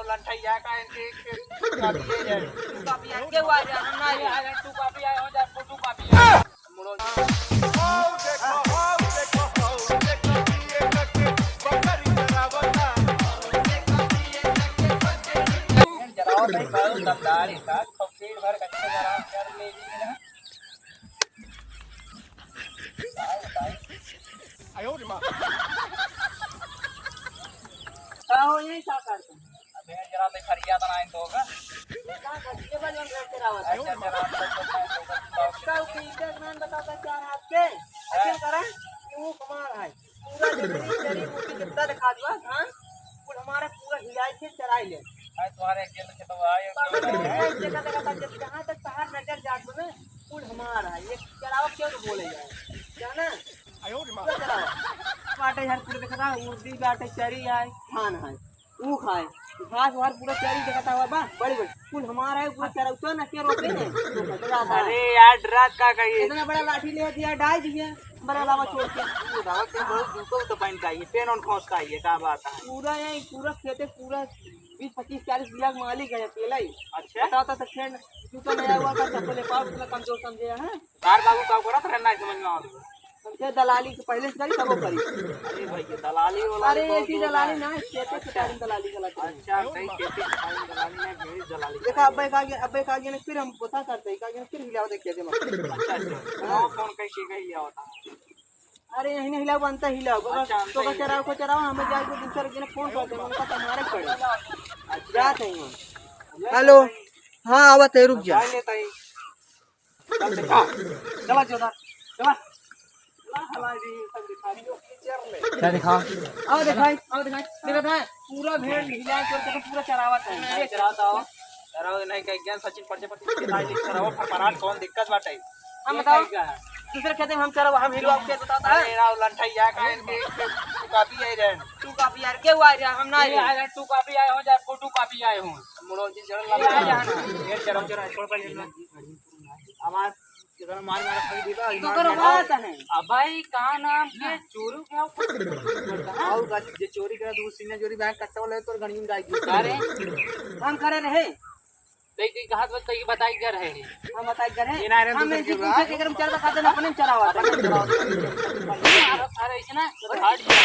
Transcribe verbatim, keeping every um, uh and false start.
लंठैया का एक, एक, एक, तू काफी है यार। तू काफी है, के हुआ यार? हम ना यार, तू काफी आए हो जा, तू काफी है। मुड़ो। जरावत है, कल दमदार है, साथ पेट भर कच्चे जरावत कर ले जी ना। का हो, ये का करते हैं? अबे जरा तो खरिया बनाए तो होगा। ये का करते हैं, बजन रख के रावत है। अच्छा, अच्छा, रात को तो बनाए तो होगा। इसका ऊपर इज्जत मान बताता चार हाथ के। अच्छा करा, वो कमाल है। पूरा जंगली जड़ी बूटी जितना दिखा दो, हाँ? कुल हमारा पूरा हिलाई के चराई ले। भाई, तुम्हारे अकेले के तो आए। पागल है, एक जगह देखा था, जब जहाँ तक तहार नजर जात में, कुल हमारा है। ये चरावा क्यों तो बोले जाए, जाना? आयो रे माँ। पूरा चरावा। बाटे हर पूरे देखा था, उर्दी बाटे, चरी आए, धान आए, ऊ खाए, घास वार पूरा चरी देखा था, बा, बड़ी बड़ी, कुल हमारा है, पूरा चरावा, तो ना के रोके हैं, तो कट जाता है। अरे यार, डरात का कहिए? इतना बड़ा लाठी ले दिया, डाल दिया, बड़ा लावा छोड़ के। वो दावा के बहुत जूतो तो पहन का आइए, पेन ऑन खोस का आइए, का बात है? पूरा यही, पूरा खेते, पूरा बीस, पच्चीस, चालीस बीघा के मालिक है, अकेला ही। अच्छा। बताओ तो, तो खेत जूता नया हुआ था, चप्पल ले पाओ, इतना कमजोर समझे हैं। तार बाबू का करत रहना है, समझ में आवत है। हमसे दलाली के पहले से करी, तब वो करी। अरे भाई, ये दलाली वाला अरे, बहुत ऐसी लोग दलाली हैं। ना, खेते के अच्छा। कारण दलाली गलत है। अच्छा, सही, खेती के कारण दलाली नहीं, मेरी दलाली देखा, करी। अब्बे का आगे, अब्बे का आगे ने फिर हम पता करते हैं, का आगे ने फिर हिलाओ, देखिए, दे मत। अच्छा, अच्छा। हाँ। कौन, कौन कैसे का हिलाओ था? अरे, यहीं नहीं हिलाओ, बनता हिलाओ। अच्छा, तो का चराओ, को चराओ, हमें जाए को दूसरे के ने फोन कर दे, उनका तो मारे पड़े। अच्छा। जात है हम। हेलो, हाँ, आवत है, रुक जा। मोबाइल लेता ही। चल दिखा। चला जोधा, चला। ला हमारी सब दिखा दियो, कीचड़ में। क्या दिखा? आओ दिखाई, आओ दिखाई। देखा था, पूरा भेड़ हिला के तो पूरा चरावत है। नहीं, चरावत आओ। चरावत नहीं, कहीं ज्ञान सचिन पर्चे पर किसी के भाई लिख चरावो, फरफराट कौन दिक्कत बाटे? हम ये बताओ, कहीं का है? दूसरे खेते में हम चरावो, हम हिलवा के बताता है। अरे राव लंठैया का इनके, इनके, तू काफी आई रहे। तू काफी यार, के हुआ यार? हम ना ये आए। आए रहे, तू काफी आए हो, जा फोटो काफी आए हो। मुड़ो जी, जरा ये लंठैया। आ जाना। ये चराव, चराव, छोड़ पर लेना। हमार केतना मार मार खाई देबा, तो ईमान करो में बात है। अबे का नाम के चोरू के ऊपर? और का जे चोरी करे, दू सीने चोरी बैंक कट्टा वाला तोर गणियन गाय की। अरे, हम करे रहे। तई की हाथ में तई बताई कर है। हम बताई कर है। ये ना रे, हम दूसर ऐसी के बा। दूसर के कर्मचारी का खाते ना अपने चरावा था। अपने चरावा। अरे, ऐसे ना, हट जा।